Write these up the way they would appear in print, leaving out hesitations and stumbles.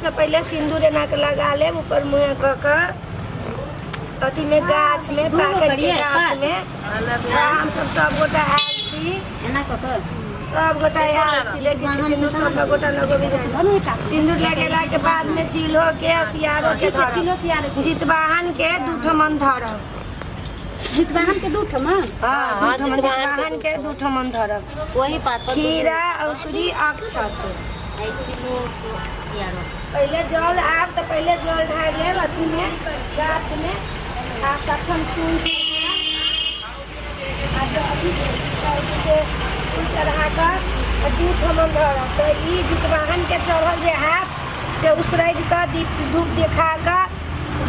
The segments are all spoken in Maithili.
सबसँ पहिले सिन्दूर एना कऽ लगा लेब ऊपर मुँहे कऽ कऽ अथीमे गाछमे दूगो पाकड़िके करियै, गाछमे हमसब सब गोटा आयल छी एना कऽ कऽ सब गोटा आयल छी देखै छी सिन्दूर सब गोटा लगेबे जाइ सिन्दूर लगेलाके बादमे चिल्होके सियारोके धरब जितवाहनके दू ठमन धरब जितवाहन के दू ठमा हँ दू ठमन जितवाहनके दू ठमन धरब वही पात पर खीरा औकरी अक्षत पहिले जल आब तऽ पहिले जल ढारि लेब अथीमे गाछमे आ तखन फूल आ अथी से फूल चढ़ा कऽ आ दू ठमन धरब तऽ ई जितवाहनके चढ़ल जे हैत से उसरगि कऽ दीप धूप देखा कऽ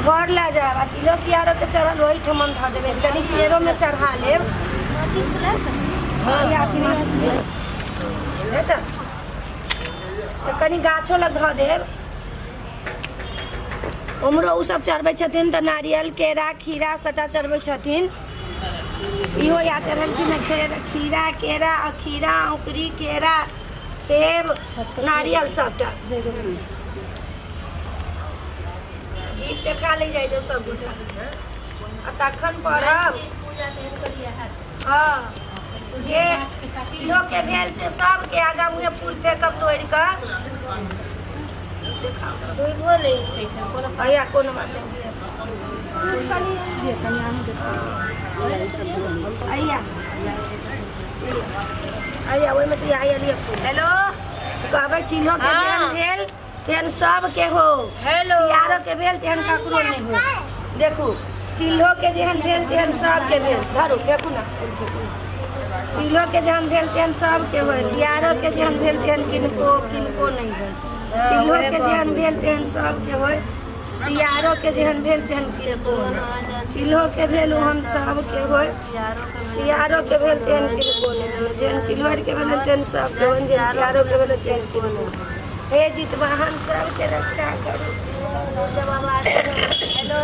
घर लए जायब आ चिलो सियारोके चढ़ल ओहि ठमन धऽ देबै कनि पेड़ोमे चढ़ा लेब हँ याची माचिस तऽ कनि गाछो लग धऽ देब उम्हरो ओ सब चढ़बै छथिन तऽ नारियल केरा खीरा सबटा चढ़बै छथिन इहो या चढ़लखिन हँ खीरा केरा आ खीरा औंकरी केरा सेब नारियल सबटा दीप देखा ले जाइ जाउ सब गोटा आ तखन पढ़ब हँ जे चिल्हो के भेल से सबके आगा मुँहे फूल फेंकब तोड़ि कऽ डूबो नहि छै कोनो भैया कोनो बात नहि अइया अइया ओहिमे से आइया लिअ फूल हेलो कहबै चिल्हो के जेहन भेल तेहन सबके हो हेलो सियारो के भेल तेहन ककरो नहि हो देखू चिल्हो के जेहन भेल तेहन सबके भेल धरू फेकू ना चिल्हो के जेहन भेल तेहन सबके हो सियारो के जेहन भेल तेहन किनको किनको नहि भेल चिल्हो के जेहन भेल तेहन सबके होय सियारो के जेहन भेल तेहन किनको नहि चिल्हो के भेल ओहन सबके होय सियारो के भेल तेहन किनको नहि भेल जेहन चिल्हो के भेल तेहन सबके होय जेहन सियारो के भेल तेहन किनको नहि हे जितवाहन सबके रक्षा करू हेलो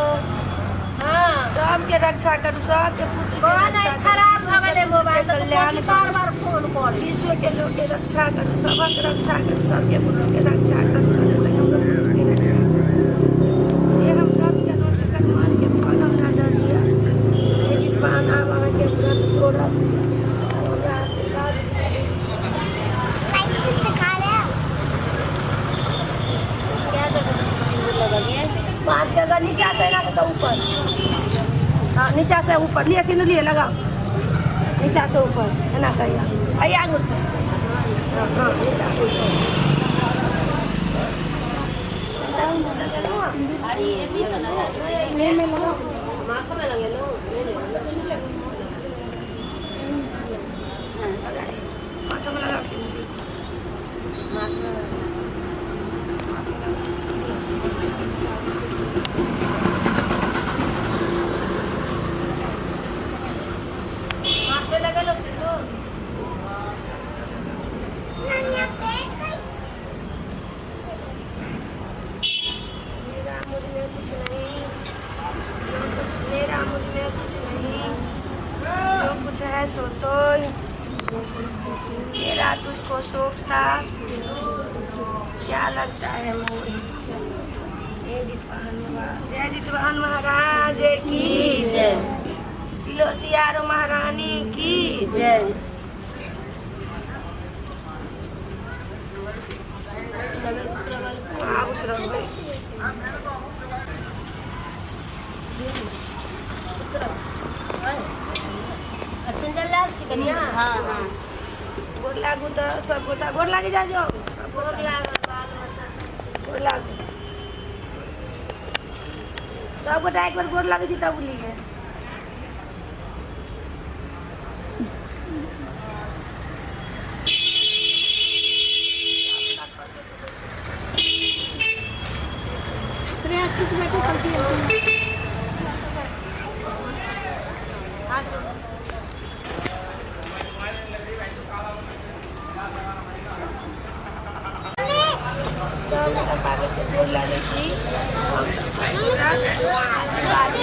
हाँ सबके रक्षा करू सबके पुत्र के रक्षा करू खराब भऽ गेलै मोबाइल तऽ कल्याण बार बार फोन करै विश्व के लोग के रक्षा करू सबक रक्षा करू सबके पुत्र के रक्षा करू संगे संगे हमरो पुत्र के रक्षा करू जे हम व्रत केलहुँ तकर मन के फल हमरा दऽ दिअ हे जितवाहन आब अहाँके व्रत तोड़ब हमरा आशीर्वाद क्या जगह सिंदूर लगलियै पाँच जगह नीचा से एना कऽ ऊपर हाँ नीचा से ऊपर लिए सिंदूर लिए लगाओ नीचा से ऊपर एना करिए अइ आंगुर से हाँ हाँ नीचा से ऊपर अरे ये भी तो लगा माथा में लगेलहुँ माथा में लगाओ सिंदूर माथ पे लगेलहुँ सिंदूर मेरा मुझ में कुछ नहीं मेरा मुझ में कुछ नहीं जो कुछ है सो तो मेरा तुझको शौक था क्या लगता है मोह जय जितवाहन महाराज जय जितवाहन महाराज की जय चिलो सियारो महारानी की जय आब उसरगबै कनिया हाँ हाँ गोर लागू तऽ सब गोटा गोर लागि जाइ जो सब गोर लागल गोर लागू सब गोटा एक बेर गोर लागै छी तब लिए श्रेया अच्छे से बैठो कल की सब गोटा पाबनि के गोर लागै छी हम सब सब गोटा आशीर्वाद